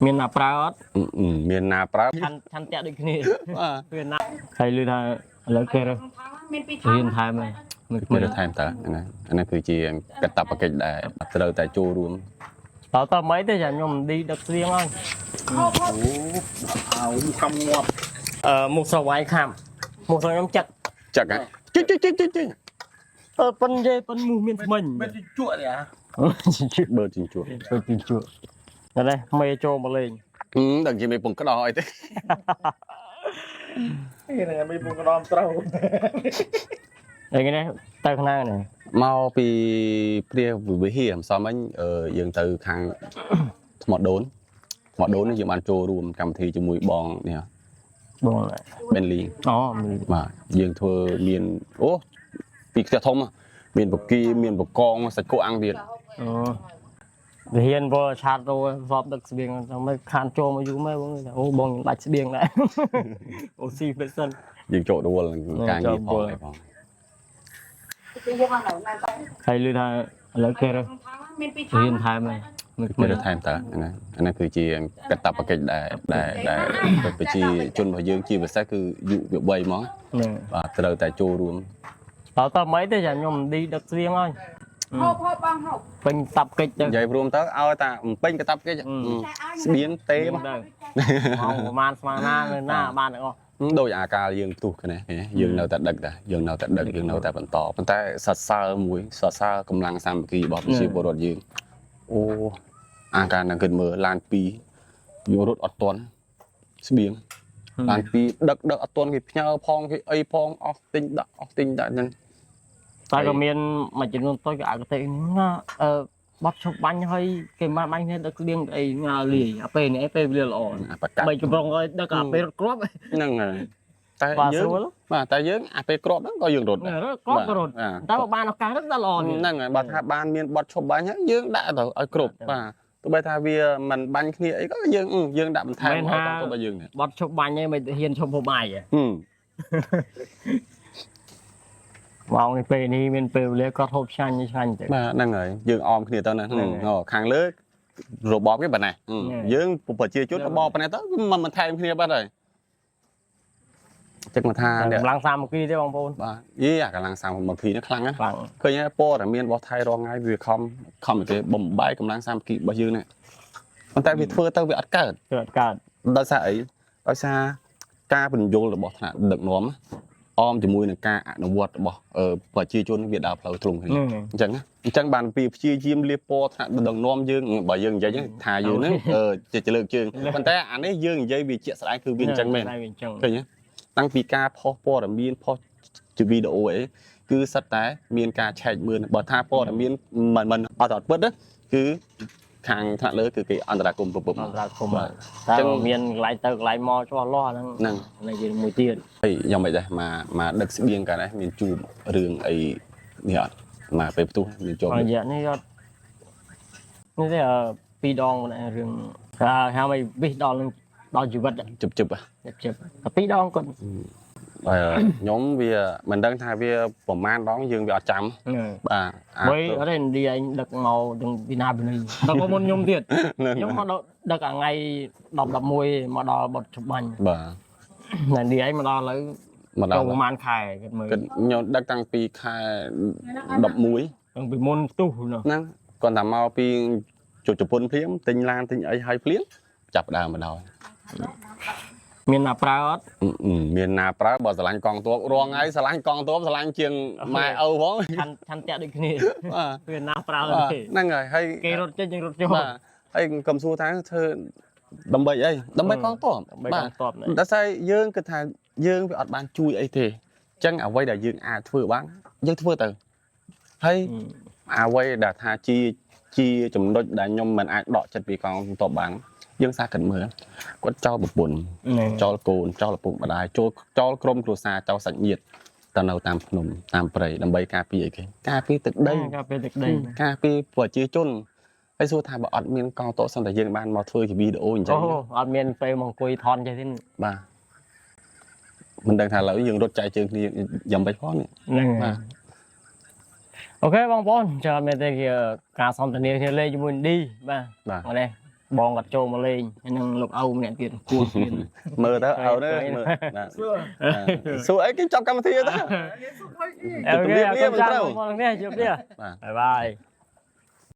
មានណាប្រើអត់ មានណាប្រើ ឆាន់ឆន្ទៈដូចគ្នា បាទ វាណាហើយឮថាឥឡូវគេរើស មានពីរថ រៀនថែមហើយមួយ មានថែមតើអាហ្នឹងអាហ្នឹងគឺជាកតបកិច្ចដែលត្រូវតែចូលរួម តើតើមិនទេចាខ្ញុំឌីដឹកស្វៀងហើយ ហូបហូប អោខំងាប់ អឺមុខស្រវាយខាំមុខស្រខ្ញុំចឹក ចឹកហ៎ជិះជិះជិះជិះជិះ អឺប៉ិនយេប៉ិនមូសមានថ្មិញ មិនជក់ទេអា បើជិះជួ ទៅទីជួតែនេះមេចូលមកលេង ដឹងជាមេពងក្តោអីទេ នេះមិនពុំក្តំត្រូវ អីគេនេះទៅខាងណានេះ មកពីព្រះវិហារម្សិលមិញអឺយើងទៅខាងថ្មដូនថ្មដូននេះយើងបានចូលរួមកម្មវិធីជាមួយបងនេះ បង បេនលី អូ បាទយើងធ្វើមានអូពីផ្ទះធំមានបកាមានបកងសាច់គោអាំងទៀត អូវិហានវល់ឆាតទៅស្បដឹកស្បៀងទៅមិនខានចូលមកយូរមែនបងអូបងខ្ញុំដាច់ស្បៀងដែរអូស៊ីផ្លេចសិន យើងចូលដួលនឹងការងារផងអីផង ពីយើងមកនៅណាតែ ហើយឮថាឥឡូវគេរើស មានពីរ រៀនថែមហើយ មានថែមតើអាហ្នឹងអាហ្នឹងគឺជាកតបកិច្ចដែលដែលដែលប្រជាជនរបស់យើងជាពិសេសគឺយុវវ័យហ្មង ហ្នឹង បាទត្រូវតែចូលរួម តើតើមិនទេចាខ្ញុំឌីដឹកស្វៀងហើយ ហូបហូបបងហូប ពេញតាប់កិច្ចទៅ និយាយរួមទៅឲ្យតែបំពេញកតបកិច្ចស្បៀងទេមក ទៅមកប្រហែលស្មាណានៅណាបានទាំងអស់ ដោយអាកាលយើងផ្ទុះគ្នាយើងនៅតែដឹកដែរយើងនៅតែដឹកយើងនៅតែបន្តប៉ុន្តែសរសើរមួយសរសើរកម្លាំងសាមគ្គីរបស់ប្រជាពលរដ្ឋយើងអូអាកាលនឹងគិតមើលឡាន2យករត់អត់ទាន់ស្បៀងឡាន2ដឹកដឹកអត់ទាន់គេផ្ញើផងគេអីផងអស់ទិញដាក់អស់ទិញដាក់ហ្នឹង តែក៏មានមួយចំនួនតូចក៏អកតេណាអឺបត់ឈប់បាញ់ហើយគេមកបាញ់គ្នាដឹកស្បៀងអីងើលាយអាពេលនេះអីពេលវេលាល្អ អាប្រកាស បីកម្រងឲ្យដឹកអាពេលរត់គ្រាប់ ហ្នឹងហើយតែ យើង បាទស្រួល បាទតែយើងអាពេលគ្រាប់ហ្នឹងក៏យើងរត់ដែរ រត់គ្រាប់ក៏រត់ បាទ តែបើបានឱកាសរត់ដល់ល្អទៀត ហ្នឹងហើយបើថាបានមានបត់ឈប់បាញ់ហើយយើងដាក់ទៅឲ្យគ្រប់បាទទោះបីថាវាមិនបាញ់គ្នាអីក៏យើងយើងដាក់បន្ថែម មិនថា ឲ្យទៅរបស់យើងនេះ បត់ឈប់បាញ់ឯងមិនហ៊ានឈប់ហូបបាយទេ ហឹម ម៉ោងនេះពេលនេះមានពេលវេលាគាត់ហូបឆ្ងាញ់ឆ្ងាញ់ទៅ បាទហ្នឹងហើយយើងអមគ្នាទៅណា ហ្នឹងហើយ អូខាងលើរបបគេប៉ុណ្ណេះ ហ្នឹង យើងប្រជាជនរបបប៉ុណ្ណេះទៅមិនបន្ថែមគ្នាបាត់ហើយចឹងមកថាអ្នក កម្លាំងសាមគ្គីទេបងប្អូន បាទយីអាកម្លាំងសាមគ្គីនេះខ្លាំងណាស់ ខ្លាំង ឃើញហើយព័ត៌មានរបស់ថៃរងថ្ងៃវាខំខំតែបំបែកកម្លាំងសាមគ្គីរបស់យើងនេះប៉ុន្តែវាធ្វើទៅវាអត់កើត គឺអត់កើត ដោយសារអីដោយសារការបញ្យលរបស់ថ្នាក់ដឹកនាំអមជាមួយនឹងការអនុវត្តរបស់ប្រជាជនវាដើរផ្លូវត្រង់គ្នា ហ្នឹង អញ្ចឹងណាអញ្ចឹងបានពីព្យាយាមលៀបពណ៌ថ្នាក់ដឹកនាំយើងបើយើងនិយាយហ្នឹងថាយើងហ្នឹងជាលើកជើងប៉ុន្តែអានេះយើងនិយាយវាជាក់ស្ដែងគឺវាអញ្ចឹងមែន តែវាអញ្ចឹង ឃើញទេតាំងពីការផុសព័ត៌មានផុសជាវីដេអូអីគឺសិតតែមានការឆែកមើលបើថាព័ត៌មានមិនមិនអត់អត់ពិតណាគឺខាងថ្នាក់លើគឺគេអន្តរាគមន៍ពព អន្តរាគមន៍ បាទ តែមានកន្លែងទៅកន្លែងមកច្បាស់លាស់ហ្នឹង ហ្នឹង ហ្នឹងជាមួយទៀត ហើយយ៉ាងម៉េចដែរមកមកដឹកស្បៀងកាលនេះមានជួបរឿងអីនេះអត់មកពេលផ្ទុះមានជួប រយៈនេះអត់នេះទេអឺពីរដងម្នាក់រឿងថាហៅឲ្យវិសដល់នឹងដល់ជីវិត ជិបជិបហ៎ ជិបតែពីរដងគាត់ បើខ្ញុំវាមិនដឹងថាវាប្រមាណដងយើងវាអត់ចាំបាទអា បីអត់ទេឥណ្ឌាឯងដឹកមកទាំងពីណាពីនេះដឹកមកមុនខ្ញុំទៀត ហ្នឹង ខ្ញុំមកដល់ដឹកអាថ្ងៃ10 11មកដល់បត់ច្បាញ់ បាទ ឥណ្ឌាឯងមកដល់ឥឡូវ មកដល់ ចូលប្រហែលខែគាត់មើល គិតខ្ញុំដឹកតាំងពីខែ11 តាំងពីមុនផ្ទុះនោះ ហ្នឹងគាត់តែមកពីជជប៉ុនភ្លាមទិញឡានទិញអីហើយភ្លាមចាប់ផ្ដើមមកដល់ មានណាប្រើអត់ មានណាប្រើបើស្រឡាញ់កង់ទ័ពរងថ្ងៃស្រឡាញ់កង់ទ័ពស្រឡាញ់ជាងម៉ែឪផង ឆាន់ឆន្ទៈដូចគ្នា បាទ វាណាប្រើ បាទ ទេ ហ្នឹងហើយហើយ គេរត់ចេញយើងរត់ចូល បាទហើយកុំសួរថាធ្វើដើម្បីអីដើម្បីកងទ័ព ដើម្បីកងទ័ពហ្នឹង តែស្អីយើងគិតថាយើងវាអត់បានជួយអីទេអញ្ចឹងអ្វីដែលយើងអាចធ្វើបានយើងធ្វើទៅហើយអ្វីដែលថាជាជាចំណុចដែលខ្ញុំមិនអាចដកចិត្តពីកងទ័ពបានយើងសារគិតមើលគាត់ចោលប្រពន្ធ ហ្នឹង ចោលកូនចោលឪពុកម្ដាយចូលចោលក្រុមគ្រួសារចោលសាច់ញាតិទៅនៅតាមភ្នំតាមព្រៃដើម្បីការពារអីគេការពារទឹកដី ការពេលទឹកដី ការពីប្រជាជនហើយសួរថាបើអត់មានកងតោសឹងតែយើងបានមកធ្វើជាវីដេអូអញ្ចឹ អូ ង អត់មានពេលមកអង្គុយថនចេះទេ បាទមិនដឹងថាឥឡូវយើងរត់ចែកជើងគ្នាយ៉ាងម៉េចផងនេះ ហ្នឹង បាទ អូខេបងប្អូនចាំអត់មានទេគេការសន្ទនាគ្នាលេងជាមួយឌីបាទ បាទ មកនេះ បងគាត់ចូលមកលេងហើយនឹងលោកឪម្នាក់ទៀតគួរទៀត មើលទៅអោនេះមើលបាទ សួរ សួរអីគេចប់កម្មវិធីទៅ គេសួរខ្លាំង អូខេ ជំរាបលា អរគុណ មិនត្រូវ ច្រើនបងប្អូនគ្នាជួបគ្នា បាទ បាយបាយ។